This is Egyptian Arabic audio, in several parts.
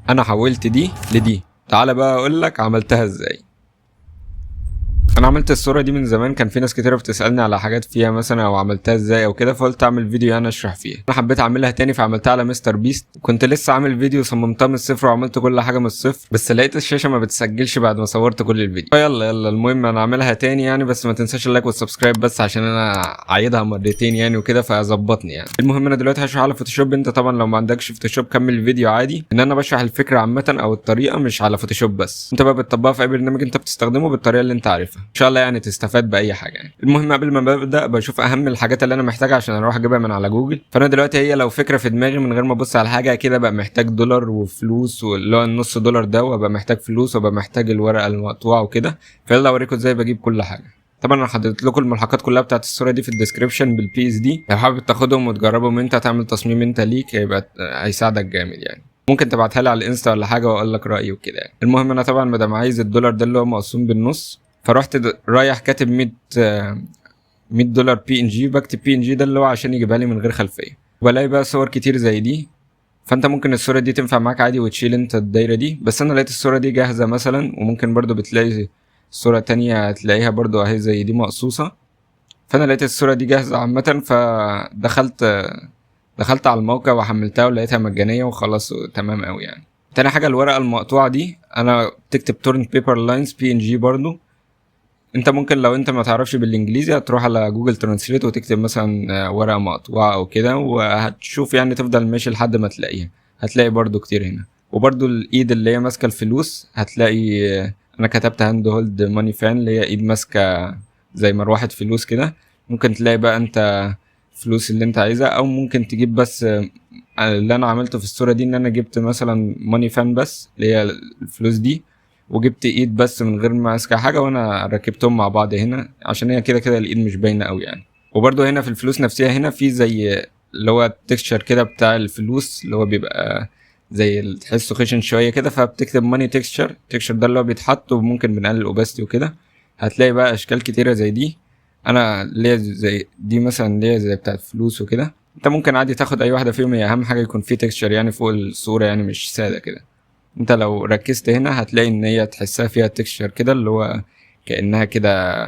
انا حولت دي لدي. تعالى بقى اقول لك عملتها ازاي. انا عملت الصورة دي من زمان، كان في ناس كتيرة بتسالني على حاجات فيها مثلا او عملتها ازاي او كده، فقلت اعمل فيديو انا اشرح فيها. انا حبيت اعملها تاني فعملتها على مستر بيست. كنت لسه عامل فيديو صممتها من الصفر وعملت كل حاجة من الصفر، بس لقيت الشاشة ما بتسجلش بعد ما صورت كل الفيديو. فيلا يلا المهم انا عاملها تاني يعني، بس ما تنساش ال like وال subscribe بس عشان انا عايدها مرتين يعني وكده، فظبطني يعني. المهم انا دلوقتي هشرح على فوتوشوب. انت طبعا لو ما عندكش فوتوشوب كمل الفيديو عادي، ان انا بشرح الفكرة عامة او الطريقة مش على فوتوشوب بس. انت بقى بتطبقها في اي برنامج انت بتستخدمه بالطريقة اللي انت عارفها، ان شاء الله يعني تستفاد باي حاجة يعني. المهم قبل ما ببدا بشوف اهم الحاجات اللي انا محتاجها عشان اروح اجيبها من على جوجل. فانا دلوقتي هي لو فكرة في دماغي من غير ما ابص على حاجة كده، بقى محتاج دولار وفلوس واللي هو النص دولار ده، وابقى محتاج فلوس، وابقى محتاج الورقة المقطوعة وكده. فيلا اوريكم ازاي بجيب كل حاجة. طبعا انا حطيت لكم الملحقات كلها بتاعت الصورة دي في ال description بال PSD، لو حابب تاخدهم وتجربهم انت تعمل تصميم انت ليك هيبقى هيساعدك جامد يعني. ممكن تبعتها لي على الانستا ولا حاجة واقول لك رايي وكده يعني. المهم انا طبعا ما دام عايز الدولار ده اللي هو مقسوم بالنص، فرحت رايح كاتب 100 دولار PNG. بكتب PNG ده اللي هو عشان يجيبها لي من غير خلفية، وبلاقي بقى صور كتير زي دي. فانت ممكن الصورة دي تنفع معاك عادي وتشيل انت الدايرة دي، بس انا لقيت الصورة دي جاهزة مثلا، وممكن برضو بتلاقي صوره تانية تلاقيها برضو اهي زي دي مقصوصة. فانا لقيت الصورة دي جاهزة عامة، فدخلت على الموقع وحملتها ولقيتها مجانية وخلاص تمام قوي يعني. تاني حاجة الورقة المقطوعة دي، انا بتكتب torn paper lines PNG برضو. انت ممكن لو انت ما تعرفش بالانجليزي هتروح على جوجل translate وتكتب مثلا ورقة مقطوعة او كده، وهتشوف يعني تفضل ماشي لحد ما تلاقيها، هتلاقي برضو كتير هنا. وبرضو الايد اللي هي ماسكه الفلوس هتلاقي انا كتبت hand hold money fan اللي هي ايد ماسكه زي مروحة فلوس كده. ممكن تلاقي بقى انت فلوس اللي انت عايزها، او ممكن تجيب بس اللي انا عملته في الصورة دي ان انا جبت مثلا money fan بس اللي هي الفلوس دي، وجبت ايد بس من غير ما ماسكه حاجة، وانا ركبتهم مع بعض هنا عشان هي كده كده الايد مش باينة قوي يعني. وبرده هنا في الفلوس نفسها هنا في زي اللي هو ال texture كده بتاع الفلوس اللي هو بيبقى زي تحسه خشن شوية كده، فبتكتب money texture. ال texture ده اللي هو بيتحط وممكن بنقلل ال opacity وكده. هتلاقي بقى اشكال كتيرة زي دي، انا ليا زي دي مثلا ليا زي بتاعت فلوس وكده. انت ممكن عادي تاخد اي واحدة فيهم، هي اهم حاجة يكون في texture يعني فوق الصورة يعني مش ساده كده. انت لو ركزت هنا هتلاقي ان هي تحسها فيها texture كده اللي هو كانها كده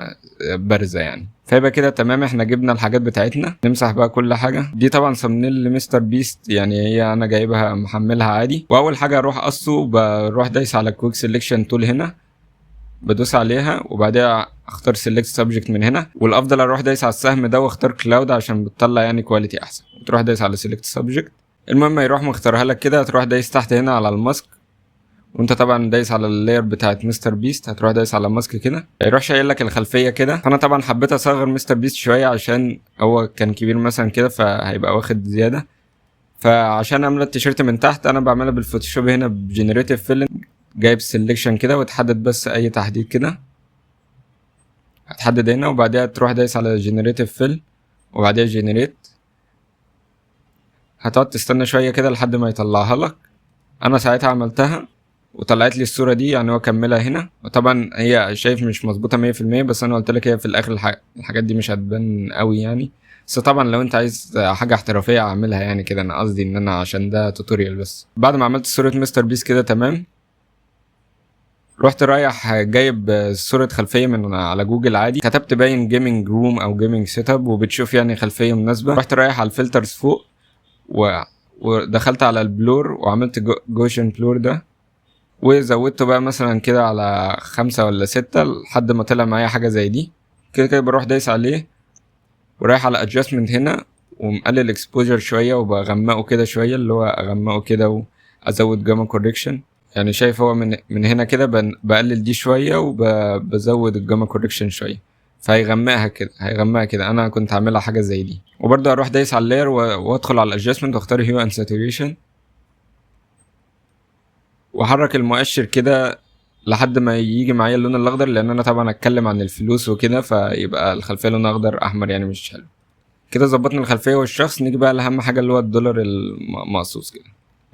بارزة يعني. فيبقى كده تمام، احنا جبنا الحاجات بتاعتنا. نمسح بقى كل حاجة. دي طبعا thumbnail لمستر بيست يعني، هي انا جايبها محملها عادي. واول حاجة اروح اقصه، بروح دايس على quick selection tool هنا، بدوس عليها وبعدها اختار select subject من هنا، والافضل اروح دايس على السهم ده واختار cloud عشان بتطلع يعني quality احسن. وتروح دايس على select subject. المهم يروح مختارها لك كده، هتروح دايس تحت هنا على ال mask، وانت طبعا دايس على ال layer بتاعت مستر بيست، هتروح دايس على mask كده، هيروح شايل لك الخلفية كده. فانا طبعا حبيت اصغر مستر بيست شوية عشان هو كان كبير مثلا كده، فهيبقى واخد زيادة. فعشان املى التيشيرت من تحت انا بعملها بالفوتوشوب هنا ب generative fill، جايب selection كده وتحدد بس اي تحديد كده، هتحدد هنا وبعدها تروح دايس على generative fill وبعدها generate. هتقعد تستنى شوية كده لحد ما يطلعها لك. انا ساعتها عملتها وطلعت لي الصورة دي يعني، هو كملها هنا. وطبعا هي شايف مش مظبوطة 100%، بس انا قلت لك هي في الاخر الحاجات دي مش هتبان قوي يعني. بس طبعا لو انت عايز حاجة احترافية اعملها يعني كده، انا قصدي ان انا عشان ده tutorial بس. بعد ما عملت صوره مستر بيست كده تمام، رحت رايح جايب صورة خلفية من على جوجل عادي، كتبت باين gaming room او gaming setup، وبتشوف يعني خلفية مناسبة. رحت رايح على ال filters فوق ودخلت على ال blur وعملت Gaussian blur ده، وزودته بقى مثلا كده على 5 ولا 6 لحد ما طلع معايا حاجة زي دي كده. كده بروح دايس عليه ورايح على adjustment هنا ومقلل exposure شوية وبغمقه كده شوية، اللي هو اغمقه كده وازود gamma correction. يعني شايف هو من هنا كده بقلل دي شوية وبزود ال gamma correction شوية، فهيغمقها كده، هيغمقها كده. انا كنت عاملها حاجة زي دي. وبرضه اروح دايس على ال layer وادخل على ال adjustment واختار hue and saturation، واحرك المؤشر كده لحد ما يجي معايا اللون الاخضر، لان انا طبعا اتكلم عن الفلوس وكده، فيبقى الخلفية لون اخضر احمر يعني مش حلو كده. ظبطنا الخلفية والشخص. نيجي بقى لاهم حاجة اللي هو الدولار المقصوص كده.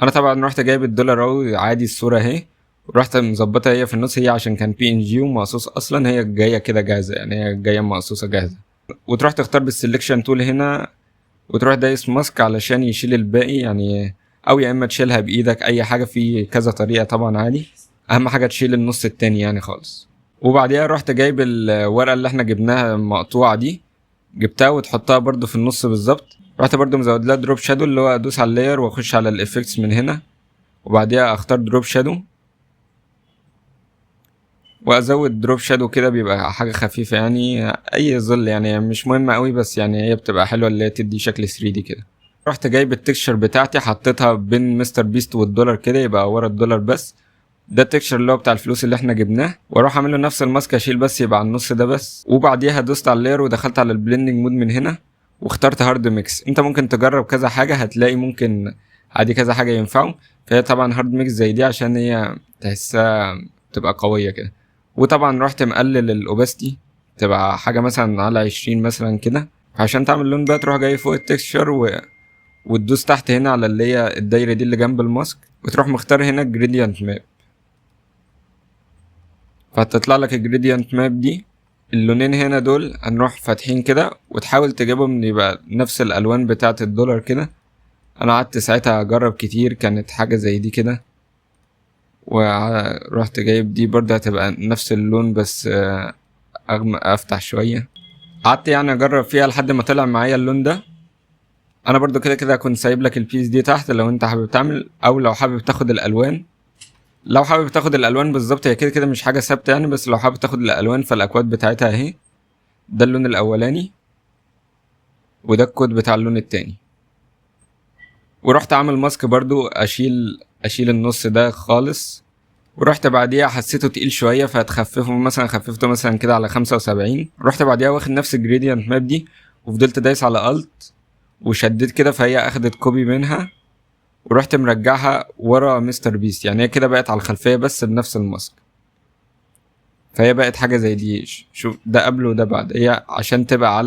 انا طبعا رحت جايب الدولار اهو عادي، الصورة اهي، ورحت مظبطها هي في النص، هي عشان كان PNG ومقصوص اصلا، هي جاية كده جاهزة يعني، هي جاية مقصوصة جاهزة. وتروح تختار بال selection tool هنا وتروح دايس mask علشان يشيل الباقي. يعني او يا اما تشيلها بايدك، اي حاجه، في كذا طريقه طبعا عادي. اهم حاجة تشيل النص التاني يعني خالص. وبعديها رحت جايب الورقة اللي احنا جبناها المقطوعة دي، جبتها وتحطها برده في النص بالظبط. رحت برده مزود لها drop shadow، اللي هو ادوس على ال layer واخش على ال effects من هنا، وبعديها اختار drop shadow وازود drop shadow كده، بيبقى حاجة خفيفة يعني، اي ظل يعني مش مهمة قوي، بس يعني هي بتبقى حلوة اللي هي تدي شكل 3D كده. رحت جايب ال texture بتاعتي حطيتها بين مستر بيست والدولار كده، يبقى ورا الدولار بس. ده ال texture اللي هو بتاع الفلوس اللي احنا جبناه. واروح اعمل له نفس ال mask، اشيل بس يبقى على النص ده بس. وبعديها دوست على ال layer ودخلت على ال blending mode من هنا واخترت hard mix. انت ممكن تجرب كذا حاجه، هتلاقي ممكن عادي كذا حاجة ينفعوا. فهي طبعا hard mix زي دي عشان هي تحسها تبقى قوية كده. وطبعا رحت مقلل ال opacity تبقى حاجة مثلا على 20 مثلا كده. عشان تعمل لون بقى تروح جاي فوق ال texture وتدوس تحت هنا على اللي هي الدايرة دي اللي جنب ال mask، وتروح مختار هنا gradient map، فهتطلع لك ال gradient map دي. اللونين هنا دول هنروح فاتحين كده، وتحاول تجيبهم يبقى نفس الالوان بتاعه الدولار كده. انا قعدت ساعتها اجرب كتير، كانت حاجة زي دي كده، ورحت جايب دي برضه هتبقى نفس اللون بس اغمق افتح شوية. قعدت يعني اجرب فيها لحد ما طلع معايا اللون ده. انا برضو كده كده كنت سايب لك ال piece دي تحت لو انت حابب تعمل، او لو حابب تاخد الالوان. لو حابب تاخد الالوان بالظبط، هي كده كده مش حاجة ثابتة يعني، بس لو حابب تاخد الالوان فالاكواد بتاعتها اهي. ده اللون الاولاني وده الكود بتاع اللون التاني. ورحت عامل mask برضو، اشيل النص ده خالص. ورحت بعديها حسيته تقيل شوية فهتخففه، مثلا خففته مثلا كده على 75. رحت بعديها واخد نفس ال gradient map دي وفضلت دايس على alt وشديت كده، فهي اخدت copy منها ورحت مرجعها ورا مستر بيست، يعني هي كده بقت على الخلفية بس بنفس ال mask، فهي بقت حاجة زي دي. شوف ده قبل وده بعد، هي عشان تبقى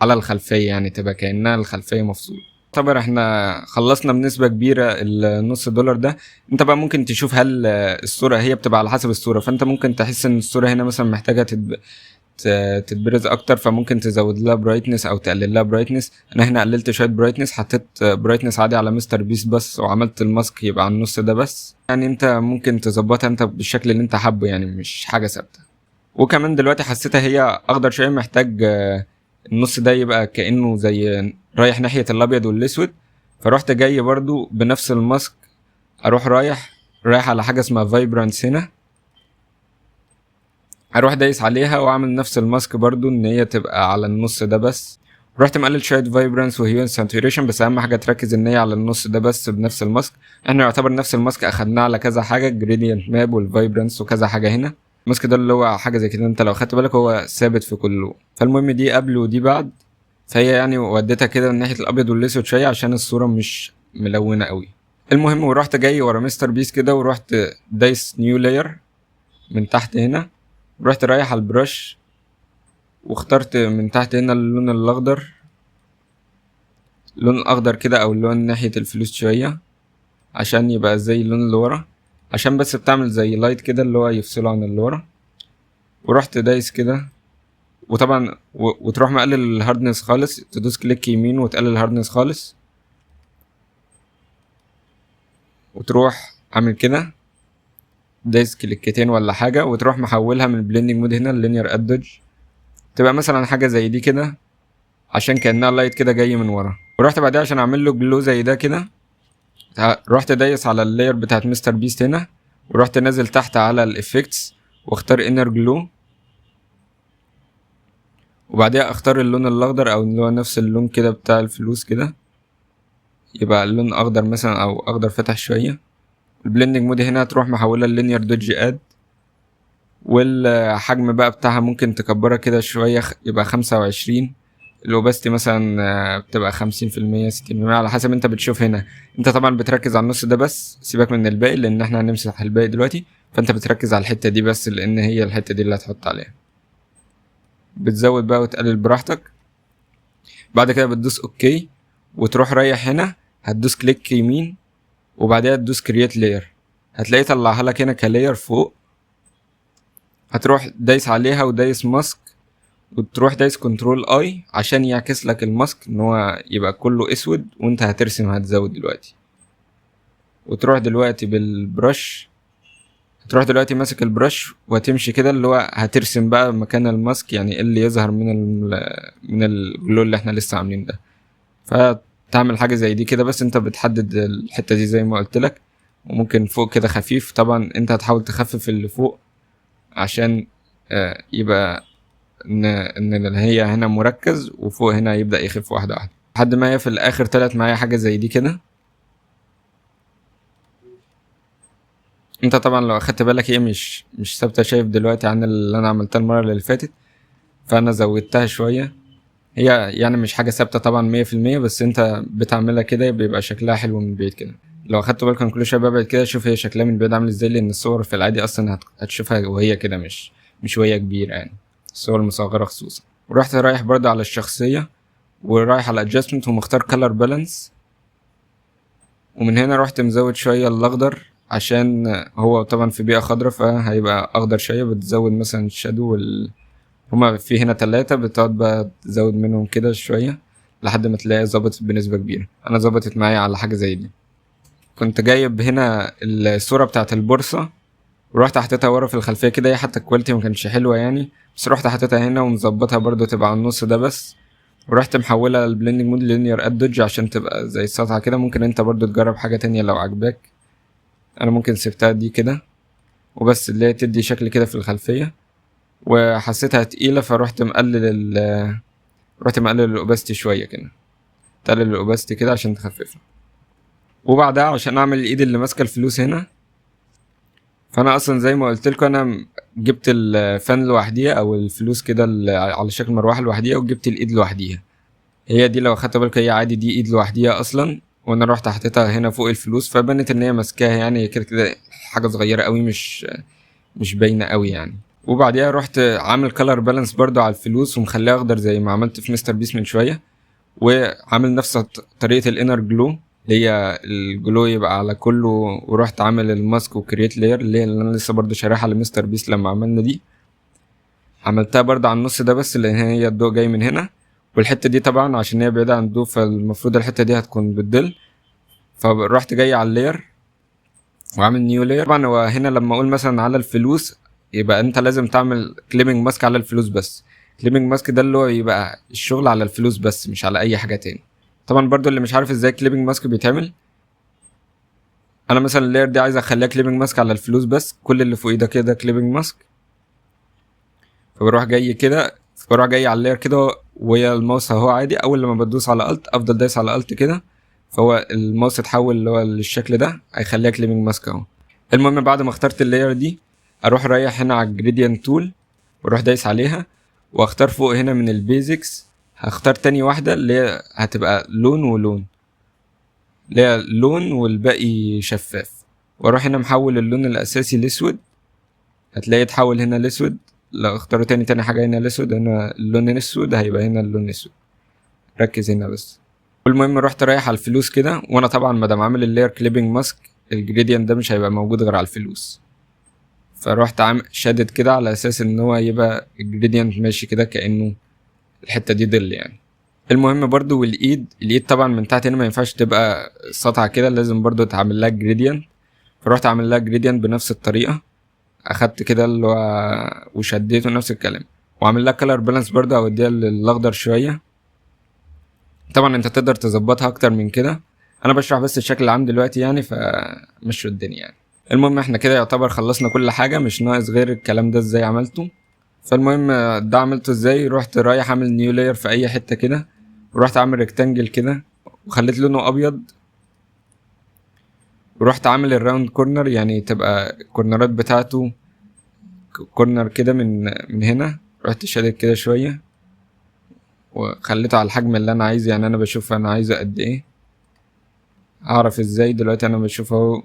على الخلفية، يعني تبقى كأنها الخلفية مفصولة. طبعا احنا خلصنا بنسبة كبيرة النص دولار ده. انت بقى ممكن تشوف هل الصورة هي بتبقى على حسب الصورة، فانت ممكن تحس ان الصورة هنا مثلا محتاجة تتبرز اكتر، فممكن تزود لها brightness او تقلل لها brightness. انا هنا قللت شوية brightness، حطيت brightness عادي على مستر بيست بس، وعملت ال mask يبقى على النص ده بس. يعني انت ممكن تظبطها انت بالشكل اللي انت حابه، يعني مش حاجة ثابتة. وكمان دلوقتي حسيتها هي اخضر شوية، محتاج النص ده يبقى كانه زي رايح ناحية الابيض والاسود. فروحت جاي برضو بنفس ال mask، اروح رايح على حاجة اسمها vibrance هنا، اروح دايس عليها واعمل نفس ال mask برضو ان هي تبقى على النص ده بس. رحت مقلل شوية vibrance و hue saturation، بس اهم حاجة تركز ان هي على النص ده بس بنفس ال mask. احنا يعتبر نفس ال mask اخدناه على كذا حاجة، gradient map وال vibrance وكذا حاجة هنا. ال mask ده اللي هو حاجة زي كده، انت لو خدت بالك هو ثابت في كله. فالمهم دي قبل ودي بعد، فهي يعني وديتها كده من ناحية الابيض والاسود شوية عشان الصورة مش ملونة قوي. المهم ورحت جاي ورا مستر بيست كده، ورحت دايس new layer من تحت هنا، رحت رايح على ال brush واخترت من تحت هنا اللون الاخضر، اللون الاخضر كده او اللون ناحية الفلوس شوية عشان يبقى زي اللون اللي ورا، عشان بس بتعمل زي light كده اللي هو يفصله عن اللي ورا. ورحت دايس كده، وطبعا وتروح مقلل ال hardness خالص، تدوس click يمين وتقلل ال hardness خالص، وتروح عامل كده دايس كليكتين ولا حاجة، وتروح محولها من ال blending mode هنا لل linear dodge، تبقى مثلا حاجة زي دي كده عشان كأنها light كده جاي من ورا. ورحت بعدها عشان اعمل له glow زي ده كده، رحت دايس على ال layer بتاعت مستر بيست هنا، ورحت نازل تحت على ال effects واختار inner glow، وبعديها اختار اللون الاخضر او اللي هو نفس اللون كده بتاع الفلوس كده، يبقى اللون اخضر مثلا او اخضر فاتح شوية. ال blending mode هنا تروح محولها لل linear dodge add، والحجم بقى بتاعها ممكن تكبرها كده شوية، يبقى 25. ال opacity مثلا، بتبقى 50%، 60%، على حسب انت بتشوف هنا. انت طبعا بتركز على النص ده بس، سيبك من الباقي لان احنا هنمسح الباقي دلوقتي، فانت بتركز على الحتة دي بس لان هي الحتة دي اللي هتحط عليها. بتزود بقى وتقلل براحتك. بعد كده بتدوس okay وتروح رايح هنا، هتدوس click يمين وبعديها تدوس create layer، هتلاقيه طلعها لك هنا ك layer فوق. هتروح دايس عليها ودايس mask، وتروح دايس control I عشان يعكس لك ال mask ان هو يبقى كله اسود، وانت هترسم هتزود دلوقتي. وتروح دلوقتي بال brush، هتروح دلوقتي ماسك ال brush وهتمشي كده، اللي هو هترسم بقى مكان ال mask، يعني اللي يظهر من ال glow اللي احنا لسه عاملينه ده. فتعمل حاجة زي دي كده، بس انت بتحدد الحتة دي زي ما قلت لك، وممكن فوق كده خفيف. طبعا انت هتحاول تخفف اللي فوق عشان يبقى ان هي هنا مركز، وفوق هنا يبدأ يخف واحدة واحدة، لحد ما هي في الاخر طلعت معايا حاجة زي دي كده. انت طبعا لو اخدت بالك هي مش ثابتة، شايف دلوقتي عن اللي انا عملتها المرة اللي فاتت، فانا زودتها شوية. هي يعني مش حاجة ثابتة طبعا 100%، بس انت بتعملها كده بيبقى شكلها حلو من بعيد كده. لو اخدت بالكم كل شوية ببعد كده، شوف هي شكلها من بعيد عامل ازاي، لان الصور في العادي اصلا هتشوفها وهي كده مش وهي كبيرة يعني، الصور المصغرة خصوصا. ورحت رايح برضه على الشخصية، ورايح على adjustment ومختار color balance، ومن هنا رحت مزود شوية الاخضر عشان هو طبعا في بيئة خضراء فهيبقى اخضر شوية. بتزود مثلا ال shadow هما في هنا 3، بتقعد بقى تزود منهم كده شوية لحد ما تلاقي ظبطت بنسبة كبيرة. انا ظبطت معايا على حاجة زي دي. كنت جايب هنا الصورة بتاعت البورصة ورحت حطيتها ورا في الخلفية كده، هي حتى ال quality ما كانتش حلوة يعني، بس رحت حطيتها هنا ومظبطها برضو تبقى على النص ده بس، ورحت محولها ال blending mode linear add dodge عشان تبقى زي السطحة كده. ممكن انت برضو تجرب حاجة تانية لو عجباك، انا ممكن سبتها دي كده وبس، اللي هي تدي شكل كده في الخلفية. وحسيتها تقيلة فروحت مقلل رحت مقلل ال opacity شوية كده، تقلل ال opacity كده عشان تخففها. وبعدها عشان اعمل الايد اللي ماسكة الفلوس هنا، فانا اصلا زي ما قلت لكم انا جبت ال fan لوحديها او الفلوس كده على شكل مروحة لوحديها، وجبت الايد لوحديها. هي دي لو اخدت بالك هي عادي دي ايد لوحديها اصلا، وانا رحت حطيتها هنا فوق الفلوس فبانت ان هي ماسكاها يعني كده كده، حاجة صغيرة قوي مش باينة قوي يعني. وبعديها رحت عامل color balance برضو على الفلوس ومخليها اخضر زي ما عملت في مستر بيس من شوية، وعامل نفس طريقه ال inner glow اللي هي ال glow يبقى على كله، ورحت عامل ال mask و create layer اللي هي اللي انا لسه برضو شارحها لمستر بيس لما عملنا دي، عملتها برضو على النص ده بس لان هي الضوء جاي من هنا، والحتة دي طبعا عشان هي بعيدة عن الضوء فالمفروض الحتة دي هتكون بالظل. فرحت جاي على ال layer وعامل new layer. طبعا هو هنا لما اقول مثلا على الفلوس يبقى انت لازم تعمل clipping mask على الفلوس بس. clipping mask ده اللي هو يبقى الشغل على الفلوس بس مش على اي حاجة تاني. طبعا برضو اللي مش عارف ازاي clipping mask بيتعمل، انا مثلا ال layer دي عايز اخليها clipping mask على الفلوس بس، كل اللي فوقيه ده كده clipping mask. فبروح جاي كده، بروح جاي على ال layer كده وهي الماوس اهو عادي، اول لما بدوس على alt افضل دايس على alt كده، فهو الماوس اتحول اللي هو للشكل ده، هيخليها clipping mask اهو. المهم بعد ما اخترت ال layer دي اروح رايح هنا على ال gradient tool واروح دايس عليها، واختار فوق هنا من ال basics هختار تاني واحدة اللي هي هتبقى لون ولون، اللي هي لون والباقي شفاف، واروح هنا محول اللون الاساسي لاسود، هتلاقيه اتحول هنا لاسود. لو اختاروا تاني حاجة هنا الاسود، هنا اللون الاسود هيبقى هنا اللون الاسود، ركز هنا بس. والمهم رحت رايح على الفلوس كده، وانا طبعا ما دام عامل ال layer clipping mask ال gradient ده مش هيبقى موجود غير على الفلوس، فروحت عامل شادد كده على اساس ان هو يبقى ال gradient ماشي كده كانه الحتة دي ظل يعني. المهم برضو والايد، الايد طبعا من تحت هنا ما ينفعش تبقى سطعه كده، لازم برضو تعمل لها gradient، فروحت عامل لها gradient بنفس الطريقة، اخدت كده اللي هو وشديته نفس الكلام، وعامل لها color balance برضو اوديها للاخضر شوية. طبعا انت تقدر تظبطها اكتر من كده، انا بشرح بس الشكل العام دلوقتي يعني، فمشوا الدنيا يعني. المهم احنا كده يعتبر خلصنا كل حاجة، مش ناقص غير الكلام ده ازاي عملته. فالمهم ده عملته ازاي، رحت رايح اعمل new layer في اي حتة كده، ورحت عامل rectangle كده وخليت لونه ابيض، ورحت عامل ال round corner يعني تبقى ال corner ات بتاعته corner كده من هنا، رحت شادد كده شوية وخليته على الحجم اللي انا عايزه، يعني انا بشوف انا عايزه قد ايه، اعرف ازاي دلوقتي انا بشوف اهو،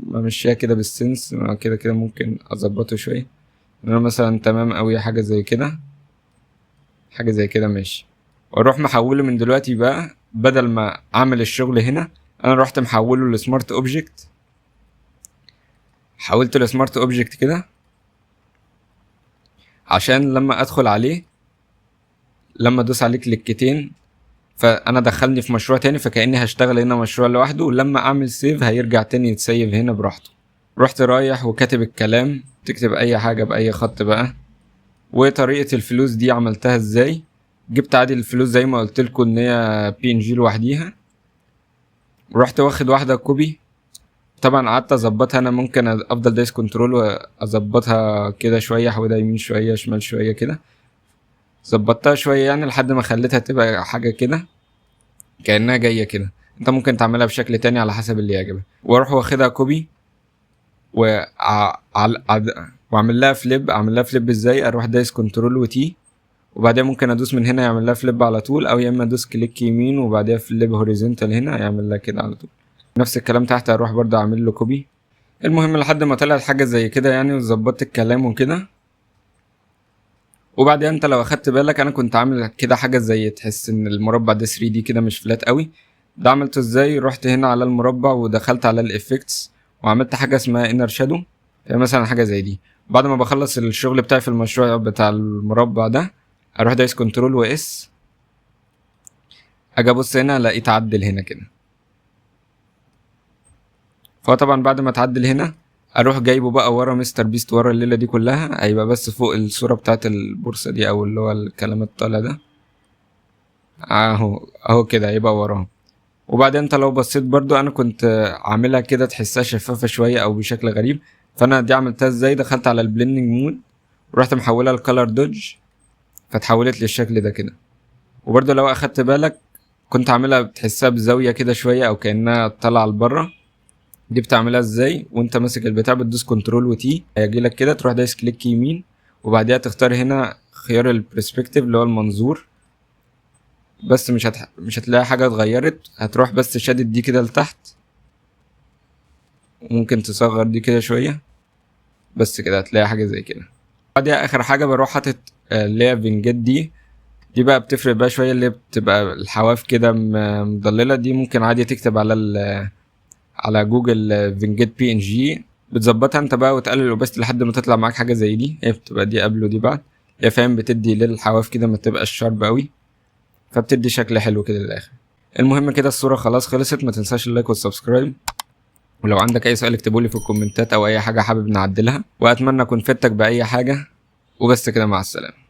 بمشيها كده بال sense كده كده ممكن اظبطه شوية، انا مثلا تمام قوي حاجة زي كده، حاجة زي كده ماشي. واروح محوله من دلوقتي بقى، بدل ما اعمل الشغل هنا انا رحت محوله ل smart object، حولته ل smart object كده عشان لما ادخل عليه، لما ادوس عليه كليكتين فانا دخلني في مشروع تاني، فكاني هشتغل هنا مشروع لوحده، ولما اعمل save هيرجع تاني يتسيف هنا براحته. رحت رايح وكاتب الكلام، تكتب اي حاجة باي خط بقى. وطريقه الفلوس دي عملتها ازاي؟ جبت عادي الفلوس زي ما قلت لكم ان هي PNG لوحديها، ورحت واخد واحدة copy. طبعا قعدت اظبطها، انا ممكن افضل دايس control واظبطها كده شويه، احودها يمين شوية شمال شوية كده، ظبطتها شوية يعني لحد ما خليتها تبقى حاجة كده كانها جاية كده. انت ممكن تعملها بشكل تاني على حسب اللي يعجبك. واروح واخدها copy واعمل لها flip. اعمل لها flip ازاي؟ اروح دايس control و T، وبعدين ممكن ادوس من هنا يعمل لها flip على طول، او يا اما ادوس click يمين وبعديها flip horizontal هنا يعمل لها كده على طول. نفس الكلام تحت اروح برضه اعمل له copy. المهم لحد ما طلعت حاجة زي كده يعني، وظبطت الكلام وكده. وبعدين انت لو اخدت بالك انا كنت عامل كده حاجة زي تحس ان المربع ده 3D كده، مش flat قوي. ده عملته ازاي؟ رحت هنا على المربع ودخلت على ال effects وعملت حاجة اسمها inner shadow، مثلا حاجة زي دي. بعد ما بخلص الشغل بتاعي في المشروع بتاع المربع ده، اروح دايس control و S، اجي ابص هنا الاقيه اتعدل هنا كده. فطبعا بعد ما اتعدل هنا اروح جايبه بقى ورا مستر بيست، ورا الليلة دي كلها، هيبقى بس فوق الصورة بتاعت البورصة دي او اللي هو الكلام الطالع ده اهو، اهو كده هيبقى وراه. وبعدين انت لو بصيت برضو انا كنت عاملها كده تحسها شفافة شوية او بشكل غريب. فانا دي عملتها ازاي؟ دخلت على ال blending mode ورحت محولها ل color dodge، فتحولت للشكل ده كده. وبرضو لو اخدت بالك كنت عاملها بتحسها بزاوية كده شوية او كانها طالعه لبره. دي بتعملها ازاي؟ وانت ماسك البتاع بتدوس control و T، هيجي لك كده، تروح دايس click يمين وبعديها تختار هنا خيار ال perspective اللي هو المنظور، بس مش هتلاقي حاجة اتغيرت. هتروح بس شادد دي كده لتحت، وممكن تصغر دي كده شوية بس كده، هتلاقي حاجة زي كده. بعديها اخر حاجة بروح حاطط اللي هي vignette دي. دي بقى بتفرق بقى شوية، اللي بتبقى الحواف كده مضلله. دي ممكن عادي تكتب على جوجل vignette PNG، بتظبطها انت بقى وتقلل ال opacity لحد ما تطلع معاك حاجة زي دي. هي بتبقى دي قبل ودي بعد، هي فاهم، بتدي للحواف كده ما تبقاش sharp قوي، فبتدي شكل حلو كده للاخر. المهم كده الصورة خلاص خلصت. ما تنساش ال like وال subscribe، ولو عندك اي سؤال اكتبولي في الكومنتات او اي حاجة حابب نعدلها، واتمنى اكون فدتك باي حاجة. وبس كده، مع السلامة.